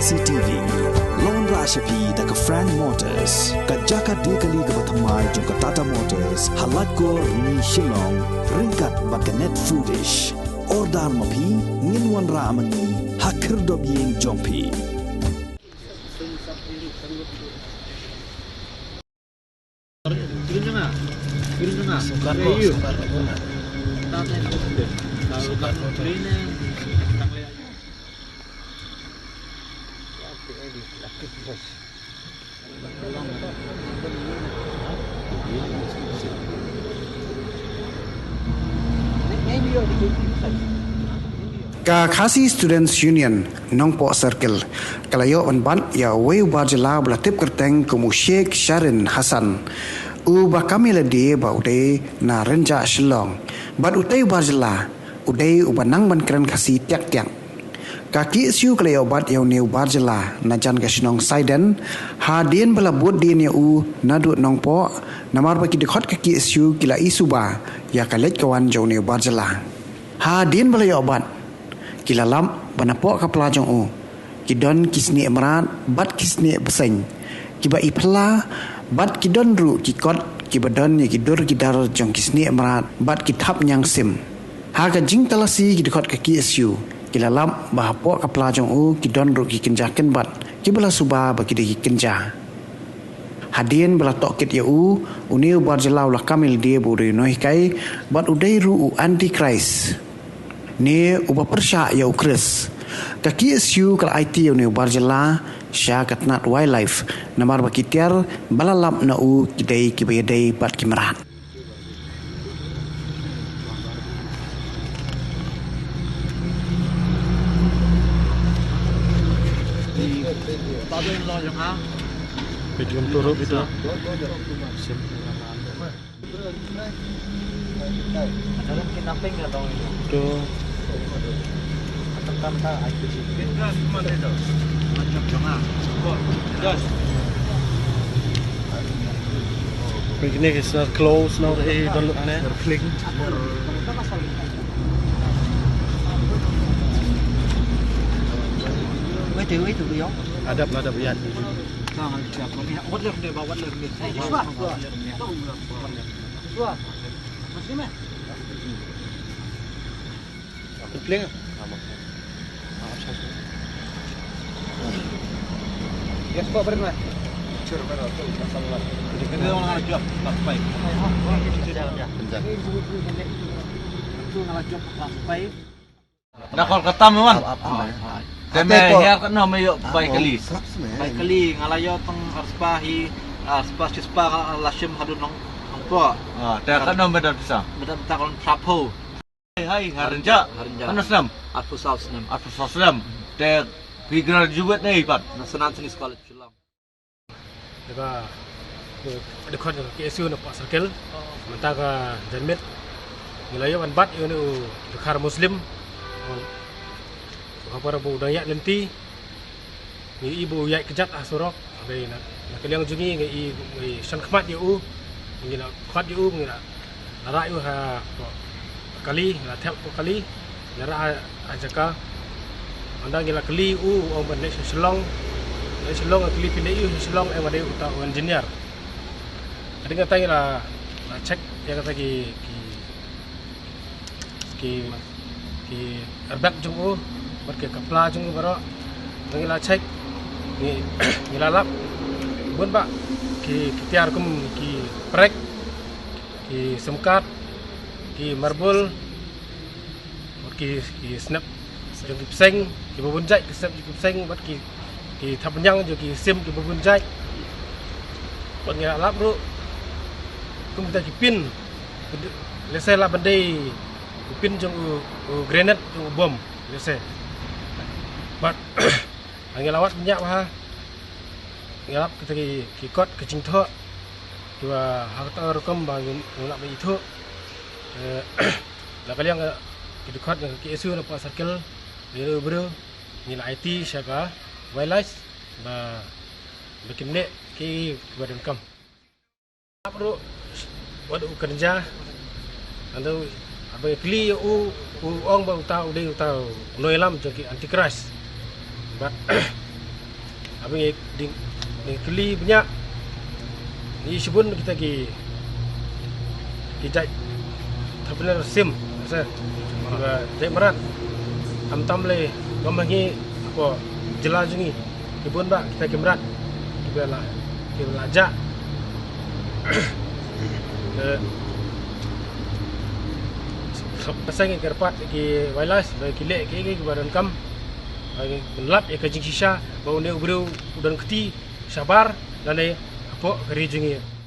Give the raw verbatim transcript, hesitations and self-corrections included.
C T V. Long ra sha phi da ka Frank Motors, ka jaka die kali kaba thymmai jong ka Tata Motors, ha Laitkor Rni Shillong, ryngkat bad ka Net Foodish. Order ma phi, ngin wanrah ma ngi ha khyrdop ïing jong phi. Ka Khasi Students Union Nongpoh Circle ka la ïoh ban bat ïa uwei u bar jylla ba la tip kyrteng kum u Sheikh Sharin Hassan, uba kam ïa lade ba u dei na Rynjah Shillong. Bad utei u bar jylla u dei uba nang ban kren Khasi tiak tiak. Ka K S U ka la ïoh bat ïa une u bar jylla na jan ka shnong Saiden, hadien ba la bud dien ïa u naduh Nongpoh, namar ba ki dkhot ka K S U ki la i suba ïa ka leit ka wan jong une u bar jylla. Hadien ba la ïoh bat, ki la lap ba napoh ka pla jong u ki don ki snieh mrad bad ki snieh bseiñ kiba i phylla, bad ki don ruh ki kot kiba don ïa ki dur ki dar jong ki snieh mrad bad ki thapniang sim. Ha ka jingtalasi ki dkhot ka K S U ki la lap ba hapoh ka pla jong u ki don ruh ki kynja kynbat kiba la suba ba ki dei ki kynja. Hadien ba la tohkit ïa u, une u bar jylla u la kam ïa lade ba u dei u nonghikai bad u dei ruh u Antichrist, ne uba pyrshah ïa u Khrist. Ka K S U ka la aiti ïa une u bar jylla sha ka tnat Wildlife, namar ba ki tiar ba la lap na u ki dei kiba ïadei bad ki mrad. Peit kum tu ruh ito. Sim. Ada kidnapping ka tong ini. Tu. Atam tam ta I P C. Picnic is not closed now. Eh, don't look at it. Wait, wait, wait, wait. Adap, adap, ya. Wat ler ne ba, wat ler ne. Wat ler ne. Pling. Yes, Pak, beri, Mas. Sure, beri, Pak. Ini orang ngala job, class five. Kencang. Itu ngala job, class five. Dah call ketam, Wan. Ap, ap, ap. Teme hiar kat nom ïoh bai kali. Bai kali, ngala ïoh tang arspah hi, arspah shispa ka lashim hadun nong, nong po. Ah, te kat nom beda bisa. Beda beda kon trapo. Hai, hai, Harinja. Harinja. Kan Muslim? Arphew saw snem. Arphew saw snem. Te phi graduate ne pat? Na St Anthony's College, Shillong. Deka, deka dkhot K S U na Pak Circle. Mynta ka janmiet ngi la ïoh ban bat ïa une u dkhar Muslim. Ka para ba u dang ïaid lynti. Ngi i ba u ïaid kjat ha surok, hynrei na, na ka liang jong ngi ngi i, ngi shan khmat ïa u, ngi la khot ïa u, ngi la, la rah ïa u ha, ha kali, la thep ha kali, la rah ha, ha jaka. Ynda ngi la kylli ïa u, u ong ban leit sha Shillong, leit Shillong, ngi kylli pynleit ïa u sha Shillong, em, ba dei uta u engineer. Hadien kata ngi la, la check ïa kata ki, ki ki, ki airbag jong u, bad ki kapla jong u baroh. Ngi la check, ngi, ngi la lap bun bah ki, ki tiar kum ki prek, ki sim card, ki marble, bad ki, ki snep jong ki bseiñ kiba bun jait, ki snep jong ki bseiñ, bad ki, ki thapniang jong ki sim kiba bun jait. Bad ngi la lap ruh kum kita ki pin, lehse lah ban dei u pin jong u, u grenade jong u bom, lehse. Bad ngi la wad bniah bha, ngi la lap kita ki, ki kot ki jingthoh kiba ha kata ka rukom ba ngi, ngi lah ban ithuh. Eh, na ka liang ki dkhot na ka K S U na Pak Circle, ngi ruh briew ngi la aiti sha ka Wildlife ba, ba kin leh ki, kiba donkam. Ap ruh wat u kynja. Ando haba kylli ïa u, u ong ba uta u dei uta u nongïalam jong ki Antichrist. Bad Ngi ding, ding kylli bniah. Ngi shibun kita ki, ki jait thabener sim, sa, kiba jait mrad. Am tam le, kam ngi, ko jylla jong ngi, ki bun ba kita ki mrad, kiba la, kiba la jah. Eh, sa, sa ngi kyrpad ki wildlife, ba ki leh ki, ki, kiba donkam. Ba ngi lap ïa ka jingshisha, ba une u briew u don kti shabar lane hapoh ka ri jong ngi.